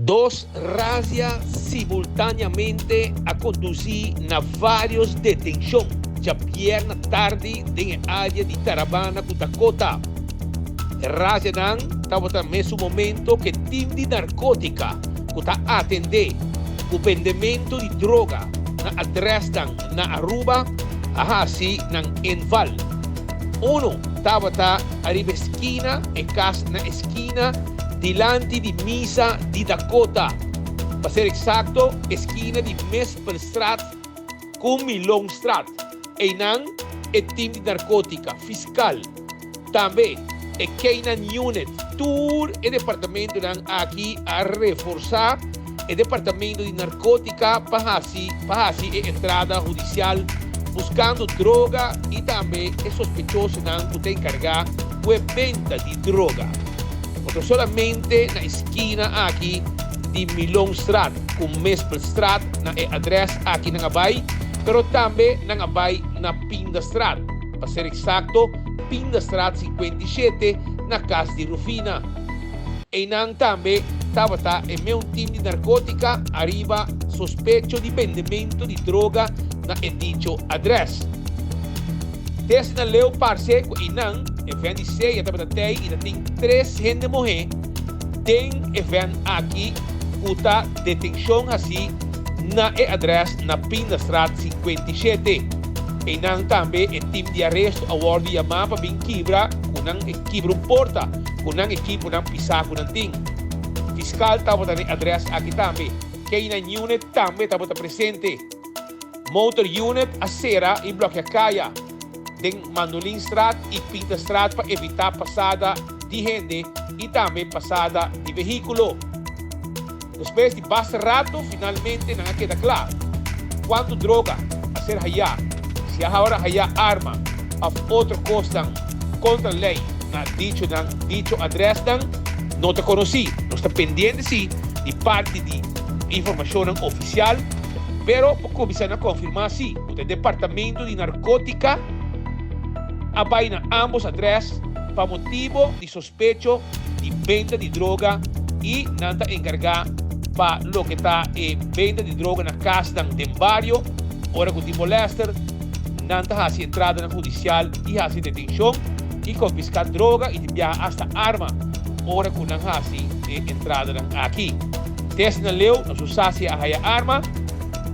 Dos razia simultáneamente a kondusí na vários detenshon djabièrnè tardi den e área di Tarabana ku Dakota. E razianan tabata mesun momento ku e tim di narkótika ku ta atendé ku bendementu di droga na adrèsnan na Aruba a hasi nan inval. Unu tabata ariba e skina, e kas na e skina dilanti di misa di Dakota, pa ser eksakto e skina di Mespelstraat ku Milonstraat. Einan e tim di narkótika, fiskal, tambe e K-nine Unit, tur e departamentonan aki a reforsá e departamento di narkótika pa hasi pa hasi e entrada hudisial buskando droga i tambe e sospechosonan ku ta enkargá ku e benta di droga. No ta solamente na e skina aki di Milonstraat ku Mespelstraat na e adrès aki nan a bai, pero tambe nan a bai na Pindastraat, pa ser eksakto Pindastraat 57 na kas di Rufina. Einan tambe tabata e meun tim di narkotika ariba sospecho di bendemento di droga na e dicho adres. Te asina leu parse ku einan e vèn di seya tabata tei i ta tin tres hende muhé den e vèn aki ku ta detenshon hasi na e adres na Pindastraat 57. Einan tambe e tim di aresto a wòrdu yamá pa bin kibra ku nan e kibra un porta ku nan ekiponan pisá ku nan tin. Fiskal tabata na e adrès aki tambe. K-nine Unit tambe tabata presente. Motor Unit a sera i blòkia kaya den Mandolinstraat i Pintastraat pa evitá pasada di hende i tambe pasada di vehíkulo. Despues di basta rato finalmente nan a keda kla. Kuantu droga a ser hayá, si a hawara hayá arma òf otro kosnan kontra lei na dicho nan dicho adrèsnan no ta konosí. Nos ta pendiente si di parti di informashonnan ofisial, pero por kuminsá na konfirmá si ku ta e departamento di narkótika a bai na ámbos adrès pa motibo di sospecho di benta di droga i nan ta enkargá pa loke ta e benta di droga na kasnan den bario. Ora ku tin molèster, nan ta hasi entradanan hudisial i hasi detenshon i konfiská droga i tin biaha asta arma ora ku nan hasi e entradanan aki. Te asina leu nos no sa si a haya arma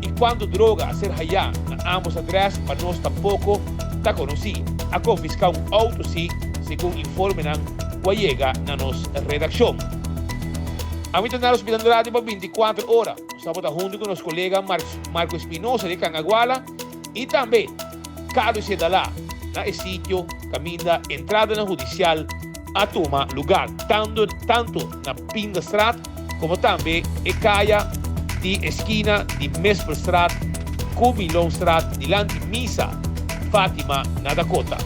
i kuantu droga a ser hayá na ámbos adrès pa nos tampoko ta konosí. A konfiská un outo si, segun informenan ku a yega na nos redakshon. Ami ta na Hospital Radio pa 24 ora. Nos tabata huntu ku nos kolega Marco Espinosa di Cangaguala i tambe Carlos Yedalá na e sitio kaminda entradanan hudisial a tuma lugar, tantu na Pindastraat komo tambe e kaya di eskina di Mespelstraat ku Milonstraat dilanti Misa Fatima na Dakota.